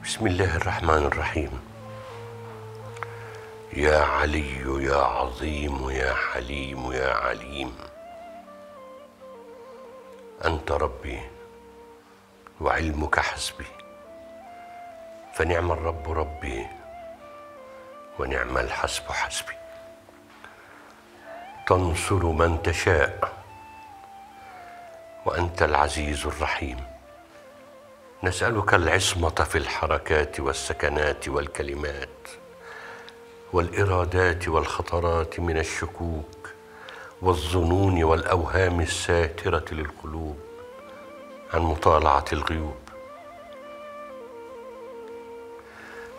بسم الله الرحمن الرحيم. يا علي يا عظيم يا حليم يا عليم، أنت ربي وعلمك حسبي، فنعم الرب ربي ونعم الحسب حسبي. تنصر من تشاء وأنت العزيز الرحيم. نسألك العصمة في الحركات والسكنات والكلمات والإرادات والخطرات من الشكوك والظنون والأوهام الساترة للقلوب عن مطالعة الغيوب.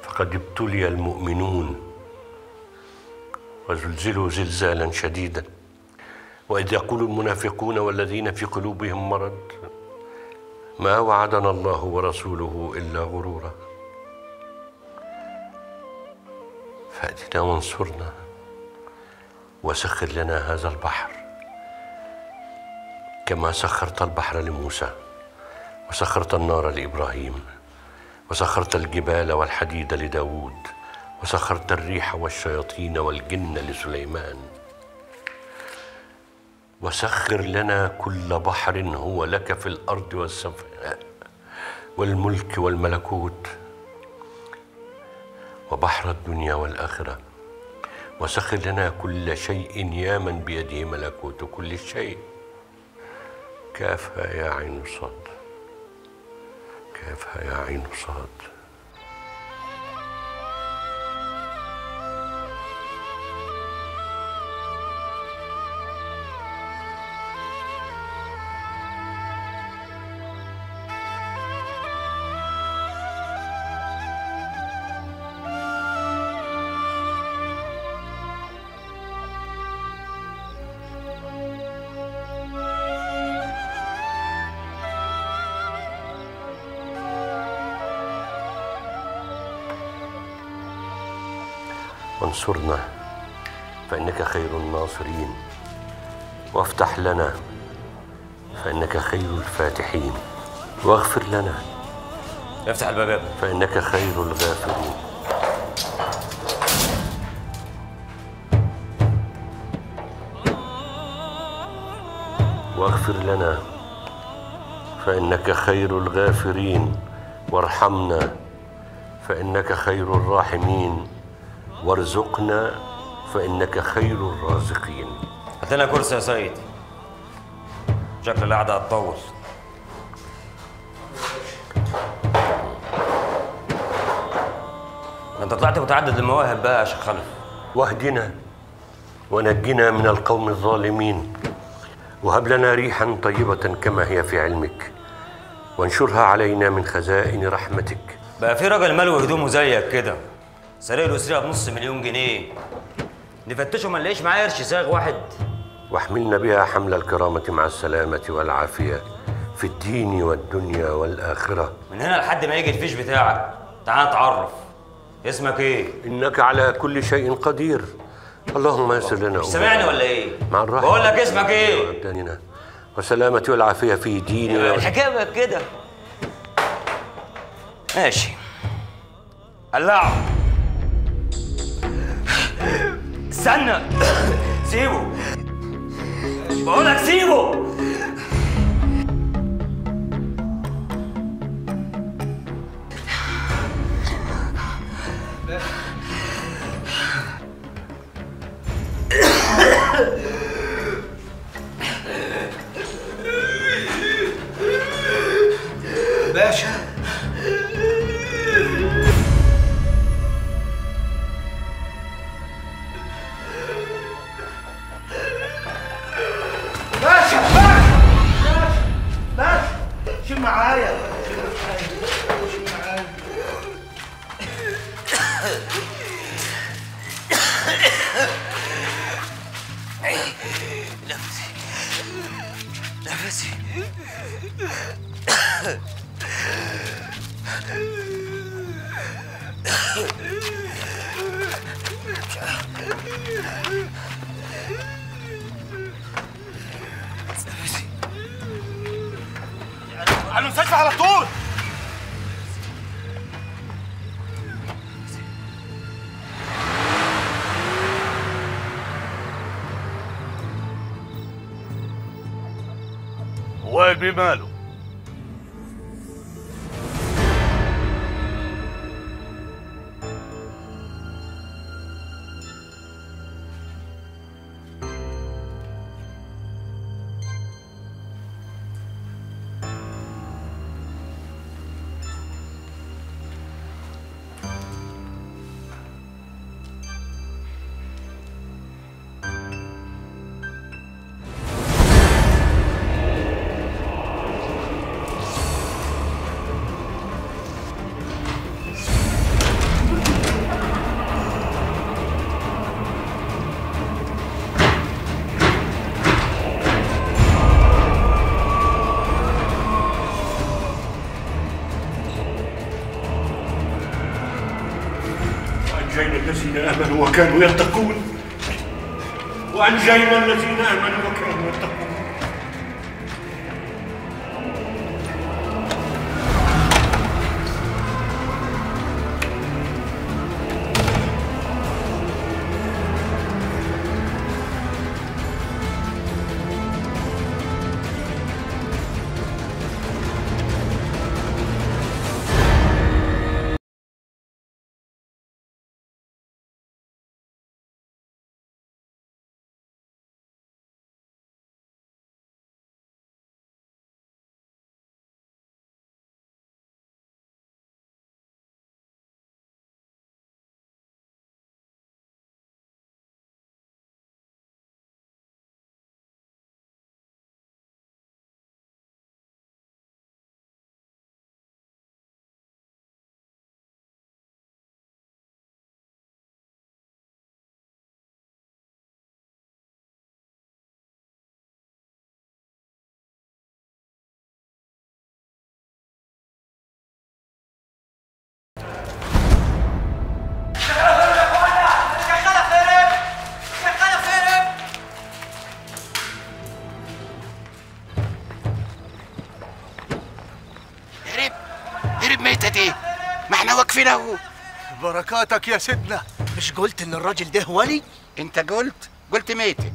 فقد ابتلي المؤمنون وزلزلوا زلزالا شديدا، وإذ يقول المنافقون والذين في قلوبهم مرض ما وعدنا الله ورسوله إلا غرورا. فأتنا وانصرنا وسخر لنا هذا البحر كما سخرت البحر لموسى، وسخرت النار لإبراهيم، وسخرت الجبال والحديد لداود، وسخرت الريح والشياطين والجن لسليمان. وسخر لنا كل بحر هو لك في الأرض والسماء والملك والملكوت وبحر الدنيا والآخرة. وسخر لنا كل شيء يا من بيده ملكوت كل شيء. كافها يا عين صاد، كافها يا عين صاد. وانصرنا فإنك خير الناصرين، وافتح لنا فإنك خير الفاتحين، واغفر لنا افتح الباب يا ابني فإنك خير الغافرين. واغفر لنا فإنك خير الغافرين، وارحمنا فإنك خير الراحمين، وارزقنا فإنك خير الرازقين. هات لنا كرسي يا سيد، شكل القعدة هتطول. انت طلعت متعدد المواهب بقى يا شيخ خلف. واهدنا ونجنا من القوم الظالمين، وهب لنا ريحا طيبة كما هي في علمك، وانشرها علينا من خزائن رحمتك. بقى في راجل ملوي هدومه زيك كده سرق له سرقه ب500,000 جنيه، نفتشه ما نلاقيش معاه قرش ساغ واحد. واحملنا بها حمل الكرامة مع السلامة والعافية في الدين والدنيا والآخرة. من هنا لحد ما يجي الفيش بتاعك تعال نتعرف. اسمك ايه؟ إنك على كل شيء قدير. اللهم يسر لنا. مش سامعني ولا ايه؟ مع الراحة. بقول لك اسمك ايه؟ والسلامة والعافية في ديننا. الحكاية بقت كده. ماشي. قلعه. استنى، سيبه، بقولك سيبه. باشا باشا باشا باشا، شيل معايا شيل معايا. نفسي نفسي. على المستشفى على طول. بماله. وأنجينا الذين آمنوا وكانوا يتقون. وأنجينا الذين آمنوا وكانوا يتقون. ما احنا واقفين اهو. بركاتك يا سيدنا. مش قلت ان الراجل ده ولي؟ انت قلت ميتة.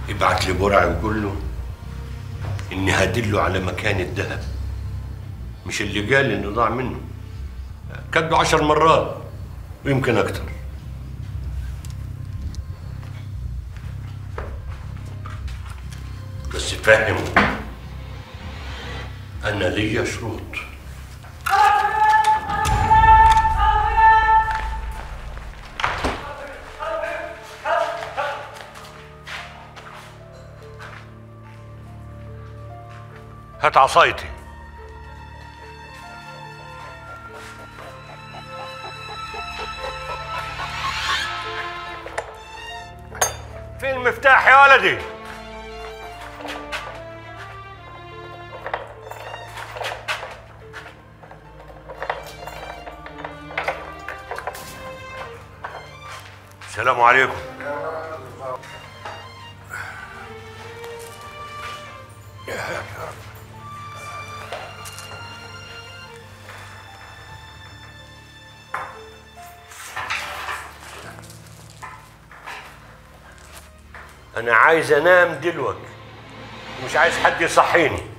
ابعت لبرع وقول له اني هدله على مكان الذهب، مش اللي قال انه ضاع منه. كاتبه 10 مرات ويمكن اكتر. بس فهمه انا ليا شروط. هات عصايتي. فين المفتاح يا ولدي؟ السلام عليكم. يا رب. أنا عايز أنام دلوقتي، مش عايز حد يصحيني.